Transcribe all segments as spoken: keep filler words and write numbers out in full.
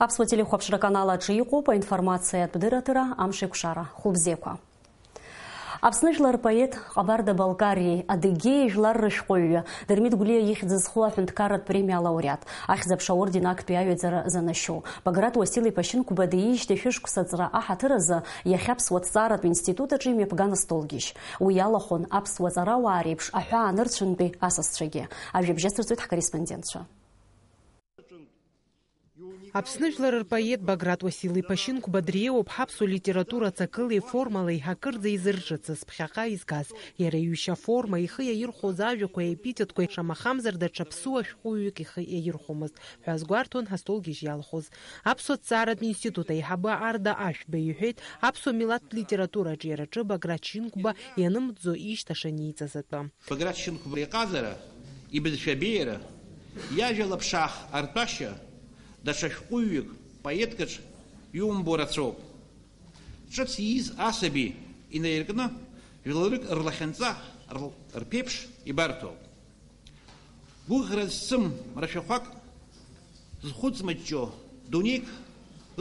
Аԥсуа телехәаԥшра канал аҿы иҟоуп аинформациатә дырраҭара Амшеикәшара. Хәылбзиақәа. Аԥсны жәлар рпоет, Ҟабарда-Балкариеи Адыгеиа жәлар рышәҟәыҩҩы Дырмит Гәлиа ихьӡ зху аҳәынҭқарратә премиа алауреат, Ахьӡ-аԥша аорден актәи аҩаӡара занашьоу Баграт Уасил-иԥа Шьынқәба диижьҭеи шәышықәса аҵра аҳаҭыр азы иахьа Аԥсуа ҭҵааратә институт аҿы имҩаԥган астолгьежь. Уи иалахәын аԥсуа ҵарауаа реиԥш аҳәаа анырцәынтәи асасцәагьы. Ажәабжь ацырҵоит ҳкорреспондентцәа. Аԥсны жәлар рпоет Баграт Уасил-иԥа Шьынқәба дреиуоуп ҳаԥсуа литература ҵакылеи формалеи акырӡа изырҿыцыз, ԥхьаҟа изгаз. Иара иҩышьа аформа, ихы иаирхәоз ажәақәеи аепитетқәеи, шамахамзар, даҽа ԥсуа шәҟәыҩҩык ихы иаирхәомызт ҳәа азгәарҭон ҳастолгьежь иалхәыз. Аԥсуа ҭҵааратә институт аиҳабы Арда Ашәба иҳәеит, аԥсуа милаҭтә литератураҿы иара аҿы Баграт Шьынқәба ианымҵӡо ишьҭаша ниҵаз атәы. Баграт Шьынқәба иҟазара, ибызшәа абеиара, иажәа лаԥшаах артәашьа, даҽа шәҟәыҩҩык, поеткаҿ иумбо рацәоуп. Ҿыц ииз асаби инаиркны, жәларык рлахьынҵа, р-, рԥеиԥш ибарҭоуп. Гәыӷра зцым рашәахәак зхәыҵмыҷҷо дунеик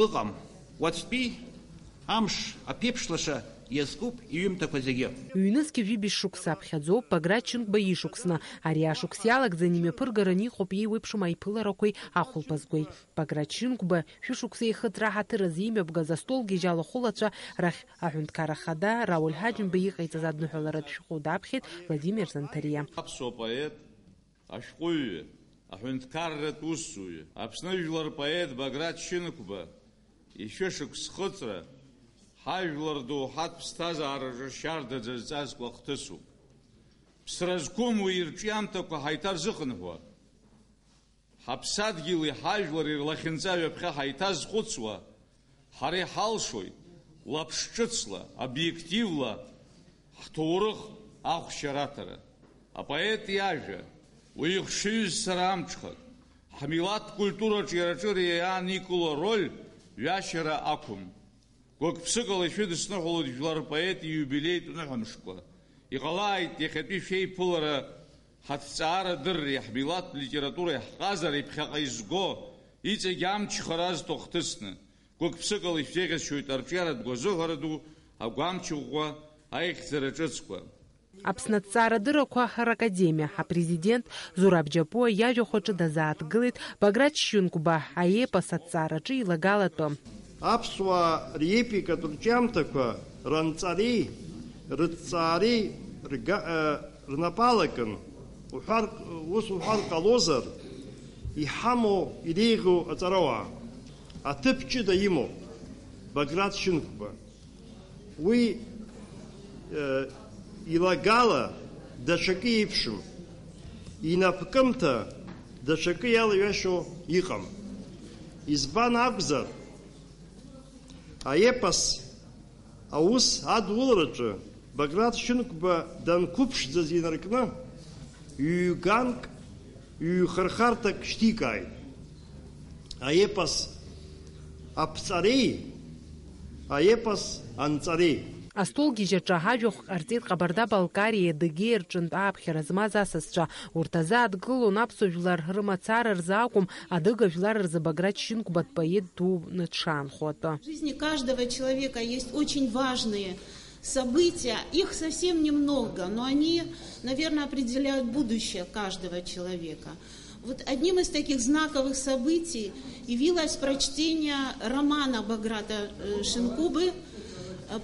ыҟам, уаҵәтәи амш аԥеиԥш лаша иазкуп иҩымҭақәа зегьы. Ҩнызқьи жәибжь шықәса аԥхьаӡоуп Баграт Шьынқәба ишықәсны. Ари ашықәс иалагӡаны имҩаԥыргараны иҟоуп иеиуеиԥшым аиԥыларақәеи ахәылԥазгои. Баграт Шьынқәба шәышықәса ихыҵра ҳаҭыр азы имҩаԥгаз астолгьежь алахәылацәа рахь аҳәынҭқар ахада Рауль Ҳаџьымба иҟаиҵаз адныҳәаларатә шәҟәы даԥхьеит Владимир Занҭариа. Аԥсуа поет, ашәҟәыҩҩы, аҳәынҭқарратә усзуҩы, Аԥсны жәлар рпоет Баграт Шьынқәба ишәышықәс хыҵра, ҳажәлар доуҳатә ԥсҭазаараҿы шьардаӡа зҵазкуа ахҭысуп. Ԥсра зқәым уи ирҿиамҭақәа ҳаиҭарзыхынҳәуа, ҳаԥсадгьыли ҳажәлари рлахьынҵа ҩаԥхьа ҳаиҭазхәыцуа, ҳара иҳалшоит лаԥш ҿыцла, обиективла ҳҭоурых ахәшьараҭара. Апоет иажәа, уи ихшыҩзцара амҽхак, ҳмилаҭ культураҿы иара аҿы иааникыло ароль ҩашьара ақәым. Гәык-ԥсыкала ишәыдысныҳәалоит жәлар рпоет ииубилеитә ныҳәамшқәа. Иҟалааит, иахьатәи шәеиԥылара ҳаҭҵаарадырреи ҳмилаҭтә литературеи ҳҟазареи ԥхьаҟа изго, иҵегь амчхара азҭо хҭысны. Гәык-ԥсыкала ишәзеиӷьасшьоит арҿиаратә гәазыҳәара ду, агәамч ӷәӷәа, аихьӡара ҿыцқәа. Аԥсны аҭҵаарадыррақәа ракадемиа апрезидент Зураб Џьапуа иажәахә аҿы дазааҭгылеит Баграт Шьынқәба аепос аҭҵаараҿы илагалатәы. Аԥсуаа реепикатә рҿиамҭақәа ранҵареи рыҭҵаареи рга-, э, рнапы алакын уҳәар, ус уҳәар ҟалозар, иҳамоу, иреиӷьу аҵарауаа аҭыԥ ҷыда имоуп Баграт Шьынқәба. Уи, э, илагала даҽакы еиԥшым, инапкымҭа даҽакы иалаҩашьо иҟам. Избан акәзар, аепос аус адулраҿы Баграт Шьынқәба данқәыԥшӡаз инаркны, ҩ-ганк, ҩ-хырхарҭак шьҭикааит. Аепос аԥҵареи, аепос анҵареи. Астолгьежь аҿы ажәахә ҟарҵеит Ҟабарда-Балкариеи Адыгеиа рҿынтә ааԥхьара змаз асасцәа. Урҭ азы адгылон аԥсуа жәлар рымацара рзы акәым, адыга жәлар рзы Баграт Шьынқәба дпоет дуны дшаанхо атәы. В жизни каждого человека есть очень важные события. Их совсем немного, но они, наверное, определяют будущее каждого человека. Вот одним из таких знаковых событий явилось прочтение романа Баграта, э, Шьынқубы, э,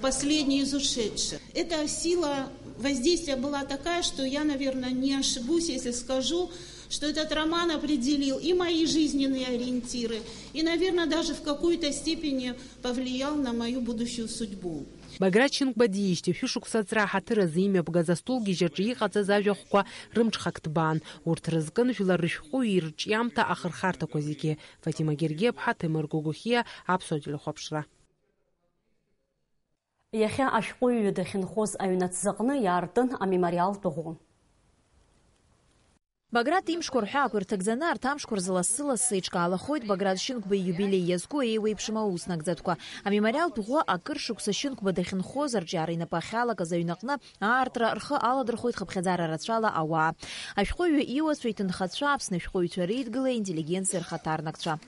«Последний из ушедших». Эта сила воздействия была такая, что я, наверное, не ошибусь, если скажу, что этот роман определил и мои жизненные ориентиры, и, наверное, даже в какой-то степени повлиял на мою будущую судьбу. Баграт Шьынқәба диижьҭеи шәышықәса аҵра аҳаҭыр азы имҩаԥгаз астолгьежь аҿы иҟаҵаз ажәахәқәа рымҽхак ҭбаан. Урҭ рызкын жәлар рышәҟәыҩҩы ирҿиамҭа ахырхарҭақәа зегьы. Фатима Гергиаԥҳа, Ҭемыр Гогохиа, Аԥсуа телехәаԥшра. Иахьа ашәҟәыҩҩы дахьынхоз аҩнаҭӡаҟны иаартын амемориалтә ӷәы. Баграт имшқәа рҳәаақәа ирҭагӡаны арҭ амшқәа рзы лассы-лассы иҿкаалахоит Баграт Шьынқәба ииубилеи иазку еиуеиԥшым аус нагӡатәқәа. Амемориалтә ӷәы акыр шықәса Шьынқәба дахьынхоз арҿиара инапы ахьалакыз аҩнаҟны аартра рхы аладырхәит хыԥхьаӡара рацәала ауаа. Ашәҟәыҩҩы иуацәа, иҭынхацәа, Аԥсны ашәҟәыҩҩцәа реидгылеи аинтеллигенциа рхаҭарнакцәа.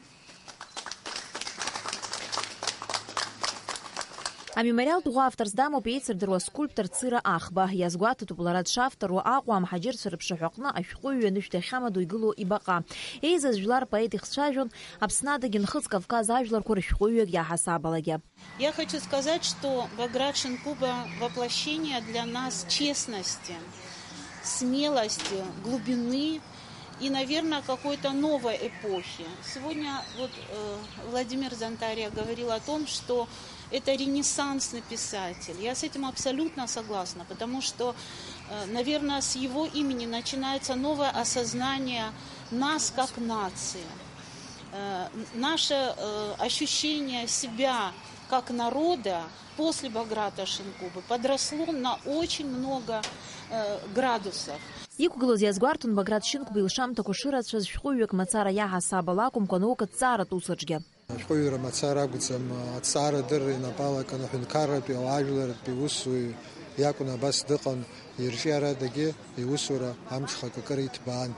Амемориалтә ӷәы авторс дамоуп еицырдыруа скульптор Цыра Ахба. Иазгәаҭатәуп лара дшавтору Аҟәа амҳаџьырцәа рыԥшаҳәаҟны ашәҟәыҩҩы анышә дахьамадоу игылоу ибаҟа. Еизаз жәлар поет ихцәажәон Аԥсны адагьы Нхыҵ Кавказ ажәларқәа рышәҟәыҩҩык иаҳасабалагьы. Я хочу сказать, что Баграт Шинкуба — воплощение для нас честности, смелости, глубины и, наверное, какой-то новой эпохи. Сегодня вот, э, Владимир Зонтария говорил о том, что это ренессансный писатель. Я с этим абсолютно согласна, потому что, э, наверное, с его имени начинается новое осознание нас как нации. Э, н-, наше, э, ощущение себя как народа после Баграта Шинкубы подросло на очень много, э, градусов. Иқәгылоз иазгәарҭон Баграт Шинкба илшамҭақәа шырацәаз шәҟәыҩҩык мацара иаҳасабала акәымкәа, наукатә ҭҵааратә усаҿгьы. Ашәҟәыҩҩра мацара акәӡам, аҭҵаарадырра инапалакын аҳәынҭқарратәи ауаажәларратәи усуҩ иакәын, абас дыҟан, ирҿиарадагьы иусура амҽхак акыр иҭбаан.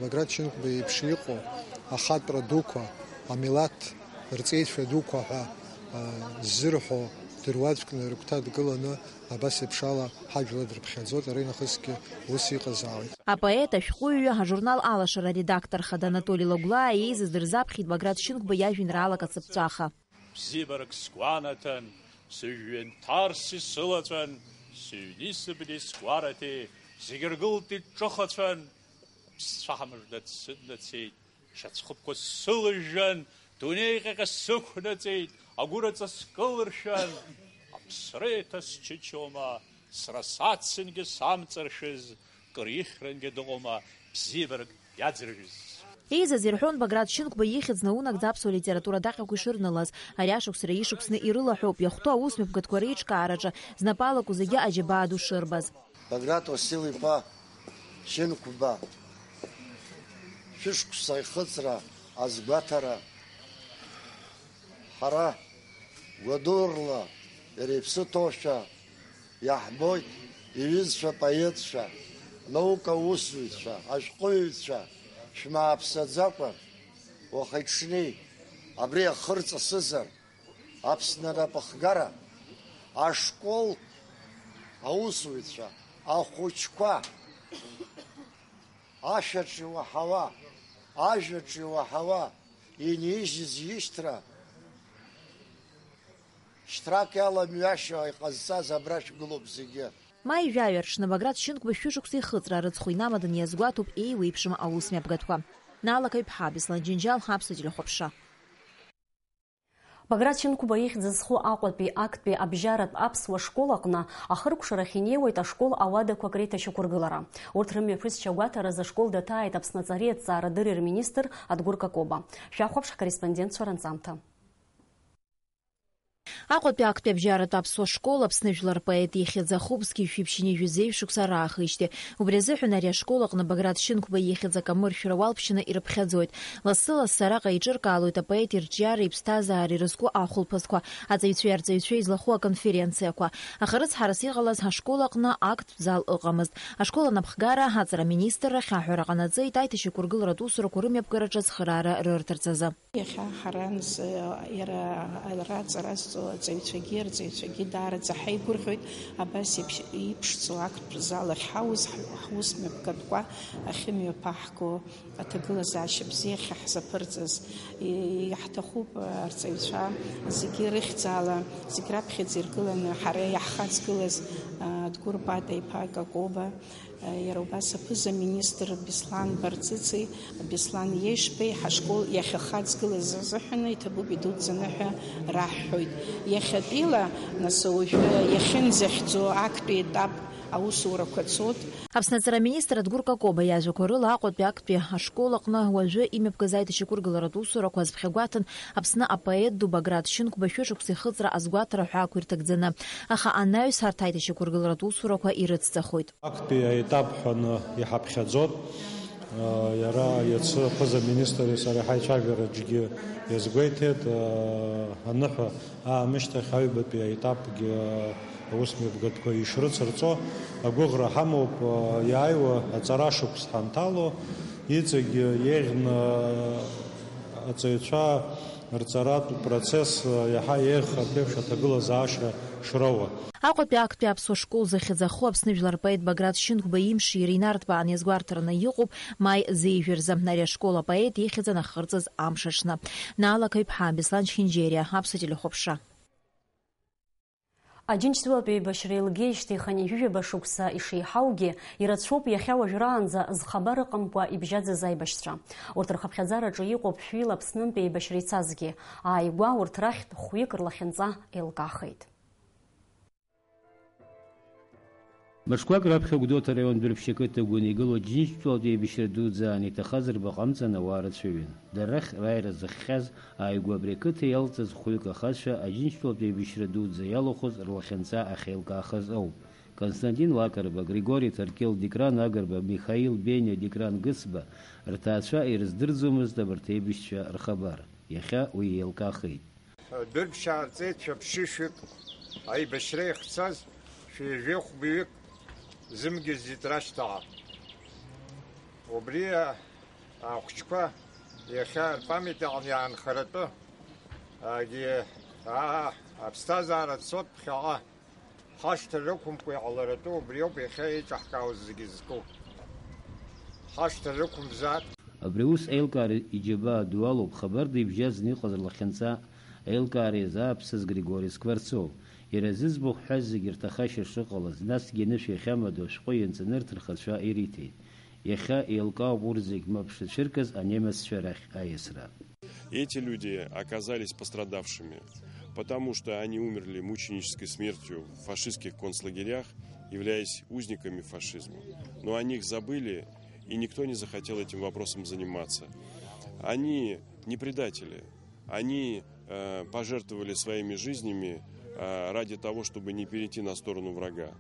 Баграт Шинкба иеиԥш иҟоу ахатәра дуқәа, амилаҭ рҵеицәа дуқәа ҳәа, а, ззырҳәо дыруаӡәкны рыгәҭа дгыланы, абас еиԥш ала ҳажәлар дрыԥхьаӡоит, ара инахысгьы ус иҟазаауеит. Апоет, ашәҟәыҩҩы, ажурнал Алашара аредактор хада Анатоли Лагәлаа иеизаз дырзаԥхьеит Баграт Шинкба иажәеинраалак ацыԥҵәаха. Бзиабарак сгәанаҭан, сыжәҩан ҭарс исылаҵәан, сыҩни сыбни сгәараҭеи зегь ргылт иҿыхацәан, ԥсцәаҳа мыжда дсыднацеит, шьацәхыԥқәа сылыжәжәан, дунеи ҟьаҟьа сықәнаҵеит, агәыраҵа скылыршәан, аԥсра еиҭа счычома, сара сацынгьы самҵаршәыз, кыр ихьрангьы дыҟоума, бзиабарак иаӡыржәыз. Еизаз ирҳәон Баграт Шинкба ихьӡ наунагӡа аԥсуа литература даҟьақәа ишырнылаз. Ари ашықәсра ишықәсны ирылаҳәоуп, иахәҭоу аус мҩаԥгатәқәа реиҿкаараҿы знапы алаку зегьы аџьабаа ду шырбаз. Баграт Уасил-иԥа Шинқәба, шәышықәса ихыҵра азгәаҭара. Ҳара гәадурла иара иԥсы ҭоушәа иаҳбоит, иҩызцәа поетцәа, наука усзуҩцәа, ашәҟәыҩҩцәа, шәмааԥсаӡакәа, уахи-ҽни абри ахы рҵысызар, Аԥсны анапыхгара, ашкол аусзуҩцәа, ахәыҷқәа, ашәаҿы иуаҳауа, ажәаҿы иуаҳауа, инижьыз ишьҭра, шьҭрак иаламҩашьо иҟазҵаз абра шәгылоуп зегьы. Маи жәаҩа рҽны Баграт Шинқәба шәышықәса ихыҵра рыцхә инамаданы иазгәаҭоуп еиуеиԥшым аус мҩаԥгатәқәа. Наала Қаҩԥҳа, Беслан Џьынџьал, Аԥсуа телехәаԥшра. Баграт Шинқәба ихьӡ зху Аҟәатәи актәи абжьаратә аԥсуа школ аҟны ахыркәшарахь инеиуеит ашкол ауадақәак реиҭашьақәыргылара. Урҭ рымҩаԥысшьа агәаҭаразы ашкол даҭааит Аԥсны аҵареи аҭҵаарадырреи рминистр Адгәыр Какоба. Шәахәаԥш ҳкорреспондентцәа ранҵамҭа. Аҟәатәи актәи абжьаратә аԥсуа школ Аԥсны жәлар рпоет ихьӡ ахуп зқьи жәшәи ԥшьынҩажәи жәеиза шықәса раахижьҭеи. Убри азыҳәан ари ашкол аҟны Баграт Шинқәба ихьӡ акамыршәра уалԥшьаны ирыԥхьаӡоит. Лассы-лассы араҟа еиҿыркаалоит апоет ирҿиареи иԥсҭазаареи рызку ахәылԥазқәа, аҵаҩцәеи арҵаҩцәеи излаху аконференциақәа. Аха рыцҳарас иҟалаз ҳашкол аҟны актә зал ыҟамызт. Ашкол анапхгара аҵара аминистрра ахьаҳәара ҟанаҵеит аиҭашьақәыргыларатә усурақәа рымҩаԥгараҿы ацхыраара рырҭарц азы. Иахьа ҳаранӡа иара ара аҵара азҵо аҵаҩцәагьы арҵаҩцәагьы даараӡа ҳаигәырӷьоит, абас еиԥш иԥшӡоу актә зал ахь ҳауз, ҳ-, ҳус мҩаԥгатәқәа ахьымҩаԥаҳго, аҭагылазаашьа бзиа ахьаҳзаԥырҵаз. И-, иаҳҭахуп арҵаҩцәа зегьы рыхьӡала, зегь раԥхьаӡа иргыланы ҳара иаҳхаҵгылаз, а, Адгәыр Пата-иԥа Какоба, Иара убас аԥыза-министр Беслан Барцыци Беслан Ешбеи ҳашкол иахьахаҵгылаз азыҳәан иҭабуп идуӡӡаны ҳәа раҳҳәоит. Иахьатәила, нас, уажәы иахьынӡахьӡо актәи етап аусурақәа цоит. Аԥсны аҵара аминистр Адгәыр Какоба иажәақәа рыла, Аҟәатәи актәи ашкол аҟны уажәы имҩаԥгаз аиҭашьақәыргыларатә усурақәа азԥхьагәаҭан Аԥсны апоет ду Баграт Шьынқәба шәышықәса ихыҵра азгәаҭара ҳәаақәа ирҭагӡаны. Аха анаҩс арҭ аиҭашьақәыргыларатә усурақәа ирыцҵахоит. Актәи аетап ҳәаны иҳаԥхьаӡоит. Иара иацы аԥыза-министри сареи ҳаицәажәараҿгьы иазгәеиҭеит, аныҳәа аамышьҭахь аҩбатәи аетапгьы аусмҩаԥгатәқәа ишрыцырҵо агәыӷра ҳамоуп, иааиуа аҵара шықәс ҳанҭало, иҵегь еиӷьны аҵаҩцәа Рҵаратә процесс иаҳа еиӷьхартә еиԥш аҭагылазаашьа шроуа. Аҟәатәи актәи аԥсуа школ захьӡ аху Аԥсны жәлар поет Баграт Шьынқәба имшира инарҭбаан иазгәарҭараны иҟоуп маи зеижә рзы ари ашкол апоет ихьӡ анахырҵаз амш аҽны. Наала Қаҩԥҳа, Беслан Чхинџьериа, Аԥсуа телехәаԥшра. Аџьынџьтәылатә еибашьра еилгеижьҭеи хынҩажәижәаба шықәса ишеиҳаугьы, ирацәоуп иахьа уажәраанӡа зхабар ыҟамкәа ибжьаӡыз аибашьцәа. Урҭ рхыԥхьаӡараҿы иҟоуп шәҩыла Аԥснынтәи аибашьра ицазгьы. Ааигәа урҭ рахьтә хәҩык рлахьынҵа еилкаахеит. Мышқәак раԥхьа Гәдоуҭа араион Дәрыԥшь ақыҭа Гәын игылоу Аџьынџьтәылатә еибашьра дуӡӡа аан иҭахаз рбаҟа амҵан ауаа рацәаҩын. Дара рахь рааира зыхҟьаз ааигәа абри ақыҭа иалҵыз хәҩык ахацәа Аџьынџьтәылатә еибашьра дуӡӡа иалахәыз рлахьынҵа ахьеилкаахаз ауп. Константин Лакрба, Григори Ҭаркьыл, Дикран Агрба, Михаил Бениа, Дикран Гыцба рҭаацәа ирыздырӡомызт абарҭ аибашьцәа рхабар. Иахьа уи еилкаахеит. Дәрыԥшь аарҵеит шәаԥшьышәҩык, аибашьра иахьцаз шәи жәохәбаҩык зымгьы зит рашьҭаҟа. Убри ахәыҷқәа иахьа рпамяти аҟны иаанхаратәы, агьи, аа, аԥсҭазаара цоит ԥхьаҟа. Ҳашҭа рықәымкәа иҟаларатәы убриоуп иахьа еиҿаҳкаауаз зегьы зку. Ҳашҭа рықәымзар. Абри аус аилкаара иџьабаа ду алоуп, хабарда ибжьаӡны иҟаз рлахьынҵа аилкаара иазааԥсаз Григори Скворцов. Иара зыӡбахә ҳәаз зегьы рҭахашьа шыҟалаз, насгьы анышә иахьамадоу ашәҟәы ианҵаны рҭынхацәа ириҭеит. Иахьа еилкаауп урҭ зегь мап шацәыркыз анемеццәа рахь аиасра. Эти люди оказались пострадавшими, потому что они умерли мученической смертью в фашистских концлагерях, являясь узниками фашизма. Но о них забыли, и никто не захотел этим вопросом заниматься. Они не предатели, они, э, пожертвовали своими жизнями, э, ради того, чтобы не перейти на сторону врага.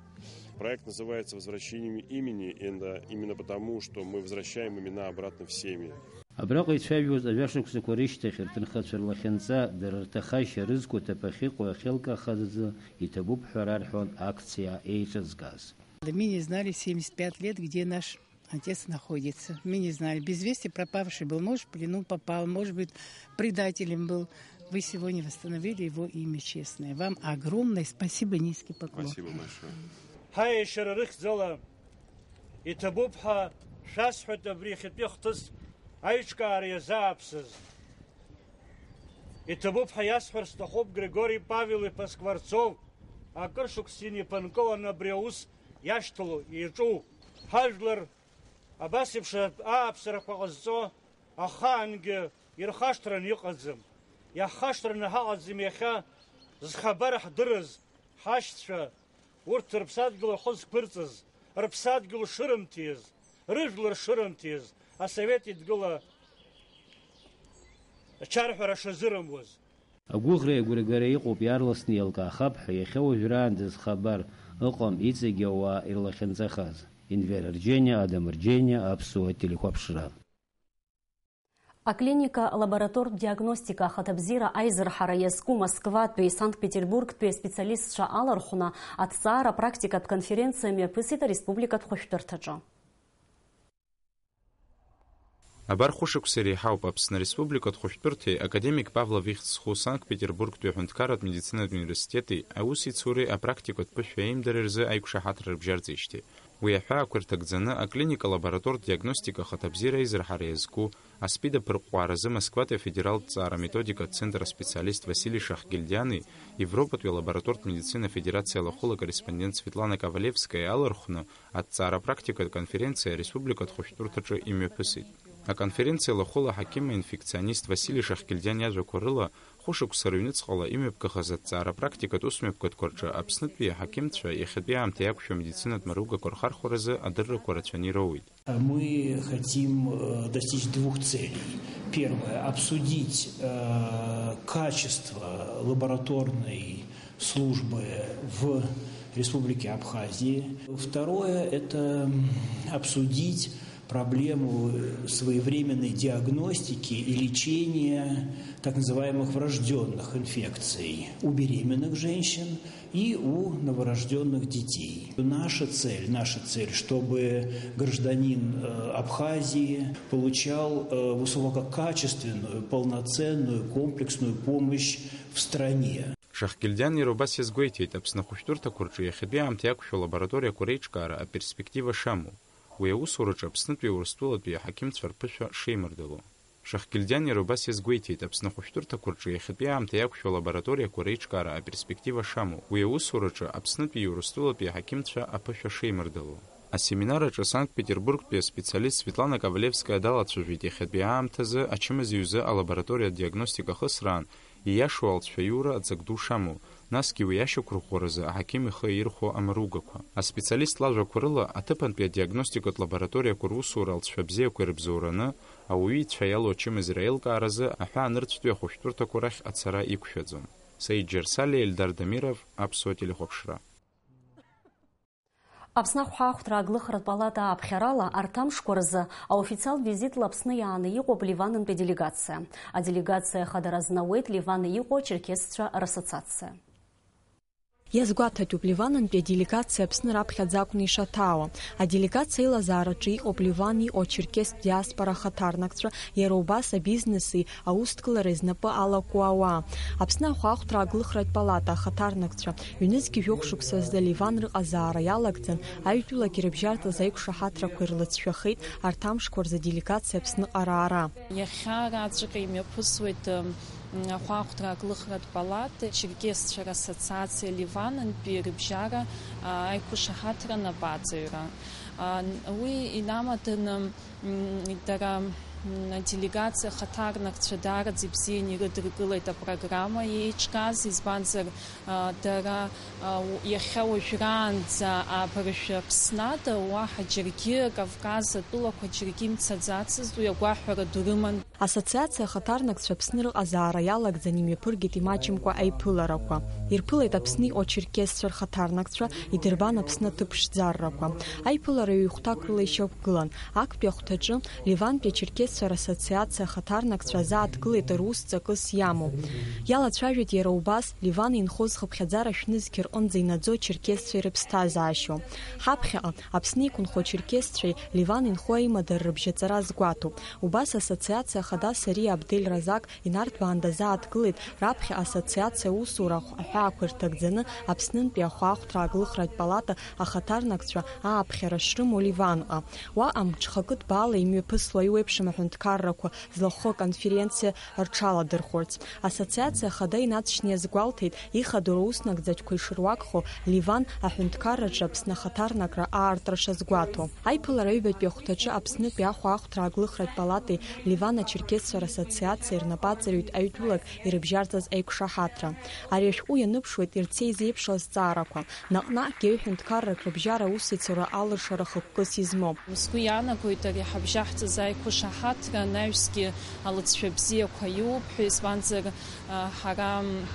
Проект называется «Возвращение имени», и это именно потому, что мы возвращаем имена обратно в семьи. Абраҟа ицәажәоз ажәашықәсақәа рышьҭахь рҭынхацәа рлахьынҵа, дара рҭахашьа рызқәа ҭыԥ ахьыҟоу ахьеилкаахаз азы иҭабуп ҳәа рарҳәон акциа еиҿызкааз. Мы не знали семьдесят пять лет, где наш отец находится. Мы не знали. Без вести пропавший был. Может, в плену попал, может быть, предателем был. Вы сегодня восстановили его имя честное. Вам огромное спасибо, низкий поклон. Спасибо большое. Ҳаиашьара рыхьӡала иҭабуп ҳәа шәасҳәоит абри иахьатәи ахҭыс аиҿкаара иазааԥсаз. Иҭабуп ҳәа иасҳәар сҭахуп Григори Павел-иԥа Скворцов акыр шықәса инаиԥынкыланы абри аус иашьҭалоу, иаҿу. Ҳажәлар абас еиԥш ааԥсарақәа ҟазҵо ахаангьы ирхашҭран иҟаӡам. Иаҳхашҭраны ҳаҟаӡам иахьа зхабар ҳдырыз ҳашьцәа, урҭ рыԥсадгьыл ахы зқәырҵаз, рыԥсадгьыл шырымҭиз, рыжәлар шырымҭиз, асовет еидгыла ачарҳәара шазырымуаз. Агәыӷреи агәыргареи иҟоуп, иаарласны еилкаахап ҳәа, иахьа уажәраанӡа зхабар ыҟам иҵегьы ауаа ирлахьынҵахаз. Енвер Арџьениа, Адам Арџьениа, Аԥсуа телехәаԥшра. Аклиника лаборатортә диагностика ахаҭабзиара аизырҳара иазку Москватәи Санкт-Петербургтәи аспециалистцәа алархәны аҭҵаара практикатә конференциа мҩаԥысит ареспубликатә хәышәтәырҭаҿы. Абар хәышықәса иреиҳауп Аԥсны Республикатә хәышәтәырҭеи академик Павлов ихьӡ зху Санкт-Петербургтәи аҳәынҭқарратә медицинатә университети аусеицуреи апрактикатә ԥышәа аимдареи рзы аиқәшаҳаҭра рыбжьарҵеижьҭеи. Уи аҳәаақәа ирҭагӡаны аклиника-лаборатортә диагностика ахаҭабзиара аизырҳара иазку, аспид аԥырҟәҟәааразы Москватәи афедералтә ҵаара-методикатә центр аспециалист Васили Шахгильдиани Европатәи алаборатортә медицина афедерациа лахәыла акорреспондент Светлана Ковалевскаиа алархәны аҭҵаара практикатә конференциа ареспубликатә хәышәтәырҭаҿы имҩаԥысит. Аконференциа лахәыла аҳақьым-инфекционист Васили Шахгильдиан иажәақәа рыла, хәышықәса рыҩныҵҟала имҩаԥгахаз аҭҵаара практикатә усмҩаԥгатәқәа рҿы Аԥснытәи аҳақьымцәа иахьатәи аамҭа иақәшәо амедицинатә маругақәа рхархәаразы адыррақәа рацәаны ироуеит. Мы хотим, э, достичь двух целей. Первое, обсудить, э, качество лабораторной службы в Республике Абхазии. Второе, это, м, обсудить Проблему своевременной диагностики и лечения так называемых врожденных инфекций у беременных женщин и у новорожденных детей. Наша цель, наша цель, чтобы гражданин э, Абхазии получал э, высококачественную, полноценную, комплексную помощь в стране. Шахгильдиан иара убас иазгәеиҭеит, Аԥсны ахәышәтәырҭақәа рҿы иахьатәи аамҭа иақәшәо алабораториақәа реиҿкаара аперспектива шамоу. Уи аусураҿы Аԥснытәи Урыстәылатәи аҳақьымцәа рԥышәа шеимырдало. Шахгильдиан иара убас иазгәеиҭеит, Аԥсны ахәышәтәырҭақәа рҿы иахьатәи аамҭа иақәшәо алабораториақәа реиҿкаара аперспектива шамоу. Уи аусураҿы Аԥснытәи Урыстәылатәи аҳақьымцәа аԥышәа шеимырдало. Асеминар аҿы Санкт-Петербургтәи аспециалист Светлана Ковалевская далацәажәеит иахьатәи аамҭазы ачымазаҩ изы алабораториатә диагностика ахысраан ииашоу алҵшәа аиура аҵак ду шамоу, насгьы уи ашьақәырӷәӷәаразы аҳақьым ихы аирхәо амаругақәа. Аспециалист лажәақәа рыла, аҭыԥантәи адиагностикатә лабораториақәа русура алҵшәа бзиақәа ирыбзоураны, ауаҩы ицәа иалоу ачымазара аилкааразы аҳәаанырцәтәи ахәышәтәырҭақәа рахь ацара иқәшәаӡом. Саид Џьарсалиа, Эльдар Дамиров, Аԥсуа телехәаԥшра. Аԥсны ахәаахәҭра аглыхратә палата ааԥхьарала арҭ амшқәа рзы аофициалтә визитла Аԥсны иааны иҟоуп Ливанынтәи аделегациа. Аделегациа ахадара азнауеит Ливан иҟоу ачерқьесцәа рассоциациа. Иазгәаҭатәуп, Ливанынтәи аделегациа Аԥсны раԥхьаӡа акәны ишаҭаауа. Аделегациа аилазаараҿы иҟоуп Ливан иҟоу ачерқьестә диаспора ахаҭарнакцәа, иара убас абизнеси аусҭкылареи знапы алаку ауаа. Аԥсны ахәаахәҭра аглыхратә палата ахаҭарнакцәа, ҩнызқьи жәохә шықәса зда Ливан рыҟазаара иалагӡан, аҩтәылак ирыбжьарҵаз аиқәшаҳаҭрақәа ирлыҵшәахеит арҭ амшқәа рзы аделегациа Аԥсныҟа раара. Иахьа раҵәҟьа имҩаԥысуеит, м, ахәаахәҭра аглыхратә палата, Черкесцәа рассоциациа Ливанынтәи рыбжьара, а, аиқәшаҳаҭра напаҵаҩра. А, н-, уи инамаданы, м, дара, м, аделегациа ахаҭарнакцәа даараӡа ибзианы ирыдыркылеит апрограмма еиҿкааз, избанзар, а, дара, а, у-, иахьа уажәраанӡа абыржәы Аԥсны ада уаҳа џьаргьы Кавказ атәылақәа џьаргьы имцаӡацызт, уи агәаҳәара ду рыман. Ассоциациа ахаҭарнакцәа Аԥсны рыҟазаара иалагӡан имҩаԥыргеит имаҷымкәа аиԥыларақәа. Ирԥылеит Аԥсны иҟоу ачерқьесцәа рхаҭарнакцәа, идырбан Аԥсны аҭыԥ ԥшӡаррақәа. Аиԥылара ҩ-хәҭак рыла ишьақәгылан. Актәи ахәҭаҿы Ливантәи ачерқьесцәа рассоциациа ахаҭарнакцәа азааҭгылеит рус ҵакыс иамоу. Иалацәажәеит иара убас Ливан инхоз хыԥхьаӡара шәнызқь рҟынӡа инаӡо ачерқьесцәа ирыԥсҭазаашьоу. Ҳаԥхьаҟа Аԥсны иқәынхо ачерқьесцәеи Ливан инхо аимадара рыбжьаҵара азгәаҭоуп. Убас ассоциациа ахада Сариа Абдел Разак инарҭбаан дазааҭгылеит раԥхьа ассоциациа аусура ахә-, аҳәаақәа ирҭагӡаны Аԥснынтәи ахәаахәҭра аглыхратә палата ахаҭарнакцәа ааԥхьара шрымоу Ливанҟа. Уаҟа мҽхакы ҭбаала имҩаԥысло аиуеиԥшым аҳәынҭқаррақәа злахәхо аконференциа рҽаладырхәырц. Ассоциациа ахада инаҵшьны иазгәалҭеит, ихадоу руснаҵгатәқәа ишыруакхо Ливан аҳәынҭқарраҿы Аԥсны ахаҭарнакра аартра шазгәаҭо. Аиԥылара аҩбатәи ахәҭаҿы Аԥснытәи ахәаахәҭра аглыхратә палатеи Ливан ачерқьесцәа рассоциациеи рнапаҵаҩит аҩтәылак ирыбжьарҵаз аиқәшаҳаҭра. Ари ашәҟәы ианыԥшуеит ирцеи зеиԥшу азҵаарақәа. Наҟ-наҟгьы аҩ-ҳәынҭқаррак рыбжьара аусеицура алыршара хықәкыс измоу. Сгәы иаанагоит ари ҳабжьаҳҵаз аиқәышаҳаҭра анаҩсгьы алыҵшәа бзиақәа иоуп ҳәа, избанзар, а, ҳара, м,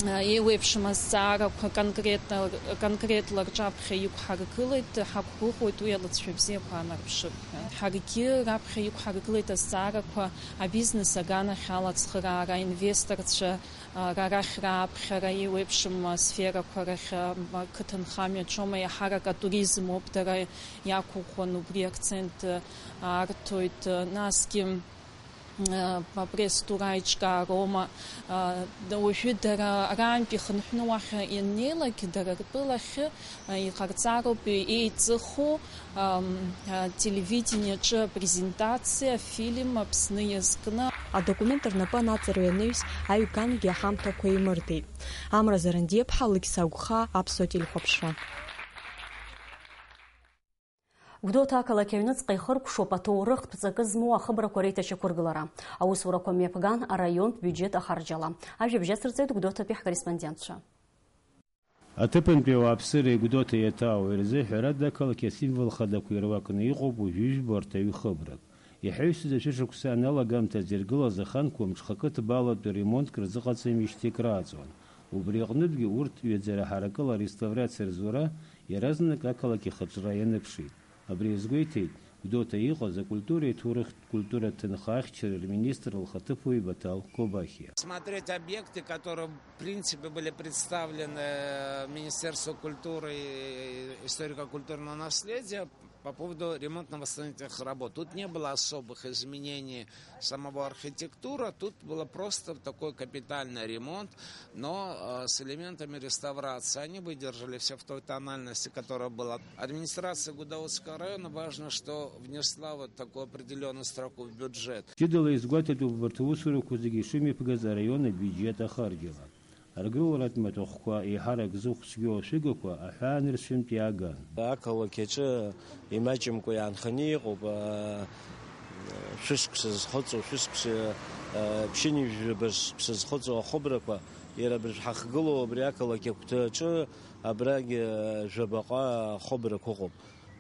а, еиуеиԥшым азҵаарақәа конкретно, конкретла рҿаԥхьа иқәҳаргылеит, ҳақәгәыӷуеит уи алыҵшәа бзиақәа аанарԥшып ҳәа. Ҳаргьы раԥхьа иқәҳаргылеит азҵаарақәа абизнес аганахьала ацхыраара, аинвесторцәа, а, ра-, рахь рааԥхьара, еиуеиԥшым асферақәа рахь, а, м, ақыҭанхамҩа аҿоума, еиҳарак атуризм ауп дара иақәыӷәӷәан, убри акцент, а, арҭоит, а, насгьы, а, апресс-тур аиҿкаароума, а, д-, уажәы дара араантәи ихынҳәны уахь ианнеилак, дара ртәылахьы, а, иҟарҵароуп еиҵыху, ам, а, телевидениаҿы апрезентациа, афильм Аԥсны иазкны. Адокумент рнапы анаҵырҩ анаҩс, аҩгангьы аҳамҭақәа еимырдеит. Амра Зарандиаԥҳа, Алықьса Агәхаа, Аԥсуа телехәаԥшра. Гәдоуҭа ақалақь аҩныҵҟа ихыркәшоуп аҭоурыхтә ҵакы змоу ахыбрақәа реиҭашьақәыргылара. Аусурақәа мҩаԥган араионтә биуџьет ахарџьала. Ажәабжь ацырҵеит Гәдоуҭатәи ҳкорреспондентцәа. Аҭыԥантәи ауааԥсыреи Гәдоуҭеи иаҭаау ирзы ҳәарада ақалақь асимвол хадақәа ируакны иҟоуп уажәы жәбо арҭ аҩы хыбрак. Иҳаҩсыз ашәышықәса аналагамҭазы иргылаз аханқәа мҽхакы ҭбаалатәи ремонтк рзыҟаҵамижьҭеи крааҵуан. Убри аҟнытәгьы урҭ ҩаӡара ҳаракыла ареставрациа рзура иаразнак ақалақь ахаҿра ианыԥшит. Абри иазгәеиҭеит Гәдоуҭа иҟаз акультуреи аҭоурыхтә культура аҭынха ахьчареи рминистр лхаҭыԥуаҩ Баҭал Кобахиа. Смотреть объекты, которые, в принципе, были представлены Министерству культуры и историко-культурного наследия по поводу ремонтно-восстановительных работ. Тут не было особых изменений самого архитектура, тут было просто такой капитальный ремонт, но э, с элементами реставрации. Они выдержали все в той тональности, которая была. Администрации Гудаутского района важно, что внесла вот такую определенную строку в бюджет. Ҷыдала изгәаҭатәуп убарҭ аусурақәа зегьы ишымҩаԥгаз араион абиуџьет ахарџьала. Аргыларатә маҭәахәқәа еиҳарак зыхә цәгьоу ашәыгақәа аҳәаанырцәынтә иааган. Ақалақь аҿы имаҷымкәа иаанханы иҟоуп, аа, шәышықәса зхыҵуа, шәышықәса, аа, ԥшьынҩажәаба шықәса зхыҵуа ахыбрақәа, иара абыржә ҳахгылоу абри ақалақь агәҭаҿы абрагь, аа, жәабаҟа ахыбрақәа ыҟоуп.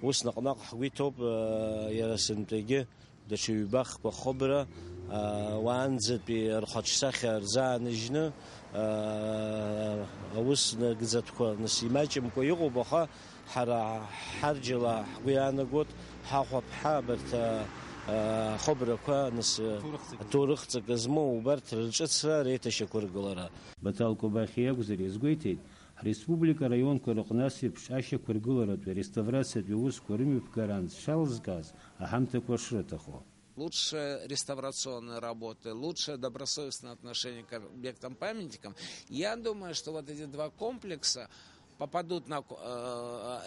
Ус наҟ-наҟ ҳгәы иҭоуп, аа, иара сынтәагьы. Даҽа ҩба-хԥа хыбра, аа, уаанӡатәи рхаҿсахьа рзааныжьны, аа, аус нагӡатәқәа нас имаҷымкәа иҟоуп, аха ҳара ҳарџьала ҳгәы иаанагоит, ҳахәаԥҳа абарҭ, аа, хыбрақәа нас, аҭоурых ҵакы змоу убарҭ рырҿыцра, реиҭашьақәыргылара. Баҭал Кобахьиа иакәзар, иазгәеиҭеит, ҳреспублика араионқәа рыҟны ас еиԥш ашьақәыргыларатәи ареставрациатәи аусқәа рымҩаԥгара анс шалзгаз аҳамҭақәа шрыҭаху. Лучшие реставрационные работы, лучшее добросовестное отношение к объектам-памятникам. Я думаю, что вот эти два комплекса попадут на ко-,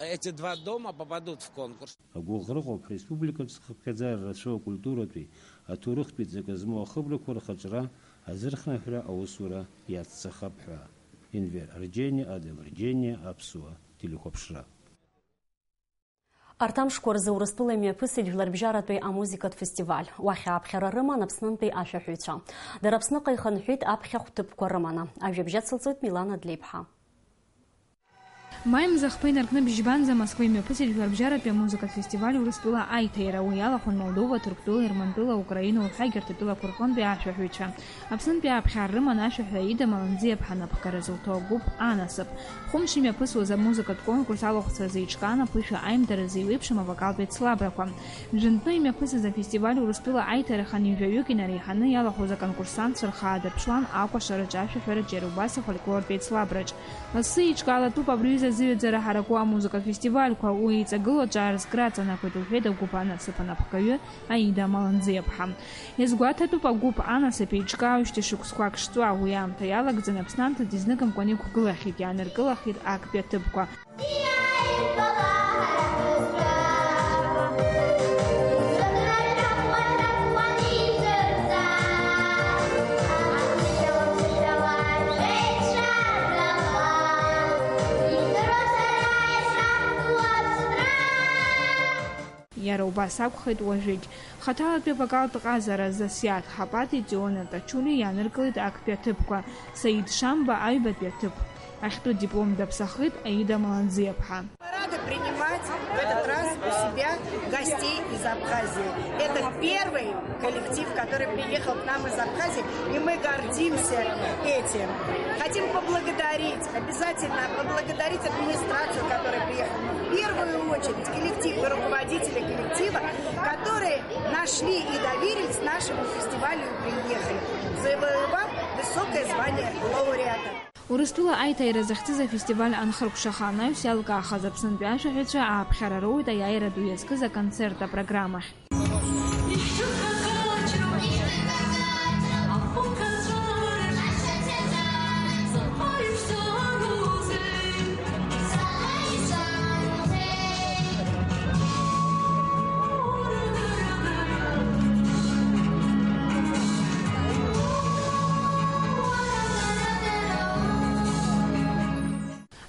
э, эти два дома попадут в конкурс. Агәыӷра ыҟоуп ҳреспубликаҿы зхыԥхьаӡара рацәоу акультуратәи, аҭоурыхтәи ҵакы змоу ахыбрақәа рхаҿра азырхынҳәра аусура иацҵахап ҳәа. Енвер Арџьениа, Адам Арџьениа, Аԥсуа телехәаԥшра. Арҭ амшқәа рзы Урыстәыла имҩаԥысит жәларбжьаратәи амузыкатә фестиваль. Уахь ааԥхьара рыман Аԥснынтәи ашәаҳәаҩцәа. Дара Аԥсныҟа ихынҳәит аԥхьахә ҭыԥқәа рыманы. Ажәабжь ацылҵоит Милана Длеиԥҳа. Маи мза ахԥа инаркны бжьбанӡа Москва имҩаԥысит жәларбжьаратәи амузыкатә фестиваль Урыстәыла аиҭаира. Уи иалахәын Молдова, Ҭырқәтәыла, Ермантәыла, Украина, уҳәа егьырҭ атәылақәа рҟынтәи ашәаҳәаҩцәа. Аԥснынтәи ааԥхьара рыман ашәаҳәаҩ Аида Маланӡиаԥҳа напхгара зылҭо агәыԥ Анасыԥ. Хәымш имҩаԥысуаз амузыкатә конкурс алахәцаразы еиҿкаан аԥышәа аимдаразы еиуеиԥшым авокалтә еицлабрақәа. Жәантәны имҩаԥысыз афестиваль Урыстәыла аиҭарахь ани жәаҩык инареиҳаны иалахәыз аконкурсантцәа рхы аадырԥшуан акәашараҿ, ашәаҳәараҿ, иара убас афольклортә еицлабраҿ. Лассы еиҿкаалатәуп абри аҩыза азыҩаӡара ҳараку амузыкатә фестивальқәа, уи еиҵагылоу аҿар зкра аҵанакуеит, лҳәеит агәыԥ Анасыԥ анапхгаҩы Аида Маланӡиаԥҳа. Иазгәаҭатәуп, агәыԥ Анасыԥ еиҿкаауеижьҭеи шықәсқәак шҵуа, уи аамҭа иалагӡаны Аԥсны анҭыҵ изныкымкәан иқәгылахьеит, иааныркылахьеит актәи аҭыԥқәа. Иара убас акәхеит уажәыгь. Хаҭалатәи авокалтә ҟазара Засиаҭ Ҳапати Циона Тачули иааныркылеит актәи аҭыԥқәа, Саид Шамба аҩбатәи аҭыԥ. Ахьтәы диплом даԥсахеит Аида Маланӡиаԥҳа. Мы рады принимать в этот раз у себя гостей из Абхазии. Это первый коллектив, который приехал к нам из Абхазии, и мы гордимся этим. Хотим поблагодарить, обязательно поблагодарить администрацию, которая приехала. Но в первую очередь коллектив и руководители коллектива, которые нашли и доверились нашему фестивалю и приехали, завоевав высокое звание лауреата. Урыстәыла аиҭаира захьӡыз афестиваль анхыркәшаха анаҩс иалкаахаз Аԥснынтәи ашәаҳәаҩцәа ааԥхьара роуеит аиааира ду иазкыз аконцерт апрограммахь.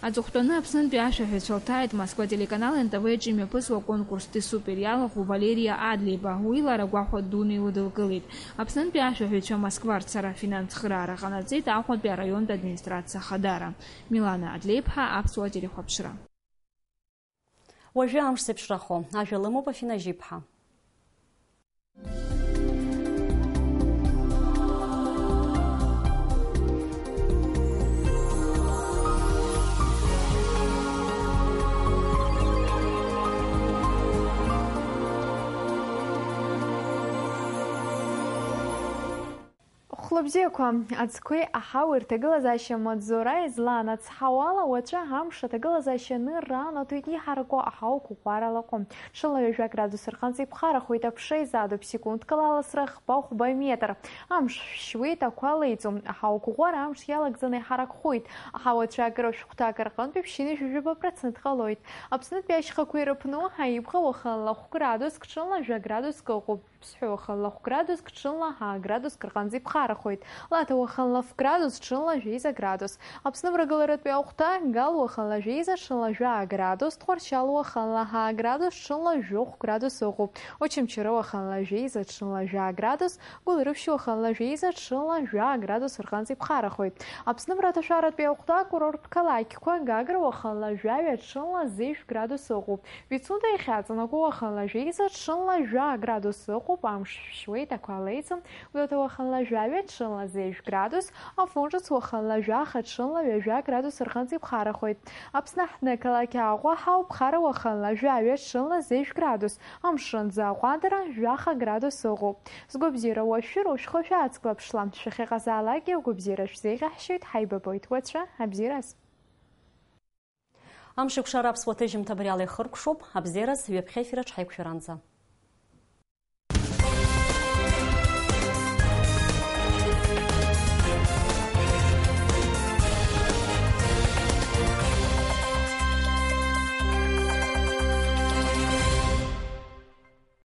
Аҵыхәтәаны Аԥснынтәи ашәаҳәаҩцәа лҭааит Москва телеканал Н Т В аҿы имҩаԥысуа конкурс Ты супер иалахәу Валериа Адлеиба. Уи лара гәахәа дуны илыдылкылеит. Аԥснынтәи ашәаҳәаҩцәа Москва рцара афинансхыраара ҟанаҵеит Аҟәатәи араионтә администрациа ахадара. Милана Адлеиԥҳа, Аԥсуа телехәаԥшра. Уажәы амш зеиԥшрахо ажәа лымоуп Афина Жьиԥҳа. Лыбзиақәа, аӡқәеи аҳауеи рҭагылазаашьа маҵзура излан ацҳауала, уаҵәы амш аҭагылазаашьа анырра анаҭоит иҳараку аҳауа қәыӷәӷәара лаҟәы. Ҽынла ҩажәа градус рҟынӡа иԥхарахоит, аԥша изаатуп секундк ала аласра хԥа-хәба метр. Амш шәшьуеит, ақәа леиӡом. Аҳауа қәыӷәӷәара амш иалагӡаны иҳаракхоит. Аҳауа цәаакыра шәҟәҭак рҟынтә ԥшьынҩажәижәаба процент ҟалоит. Аԥснытәи ашьхақәа ирыԥну, Аибӷа уахынла хә градуск, ҽынла жәа градуск ыҟоуп. Ԥсҳәы уахынла хә градуск, ҽынла ҳа градуск рҟынӡа иԥхарахоит. Лаҭа уахынла ф градус, ҽынла жәеиза градус. Аԥсны мрагыларатәи ахәҭа, Гал уахынла жәеиза, ҽынла жәа градус, Тҟәарчал уахынла ҳа градус, ҽынла жәохә градус ыҟоуп. Очамчыра уахынла жәеиза, ҽынла жәа градус, Гәылрыԥшь уахынла жәеиза, ҽынла жәа градус рҟынӡа иԥхарахоит. Аԥсны мраҭашәаратәи ахәҭа, акурорттә қалақьқәа, Гагра уахынла жәаҩа, ҽынла зежә градус ыҟоуп. Пицунда иахьаҵанакуа уахынла жәеиза, ҽынла жәа градус ыҟоуп, амш шәшьуеит, ақәа леиӡом. Гәдоуҭа уахынла жәаҩа, ҽынла зежә градус, Афон ҿыц уахынла жәаха, ҽынла ҩажәа градус рҟынӡа иԥхарахоит. Аԥсны аҳҭнықалақь Аҟәа ҳауп, Хара уахынла жәаҩа, ҽынла зежә градус, амшынӡы аҟәандара жәаха градус ыҟоуп. Сгәабзиара уашәшәыр, ушәхы шәаацклаԥшла, шәахьыҟазаалакгьы агәабзиара шәзеиӷьаҳшьоит, ҳаибабоит уаҵәы, абзиараз. Амшеикәшара аԥсуа ҭыжьымҭа абри ала ихыркәшоуп, абзиараз, ҩаԥхьа ефираҿ ҳаиқәшәаранӡа.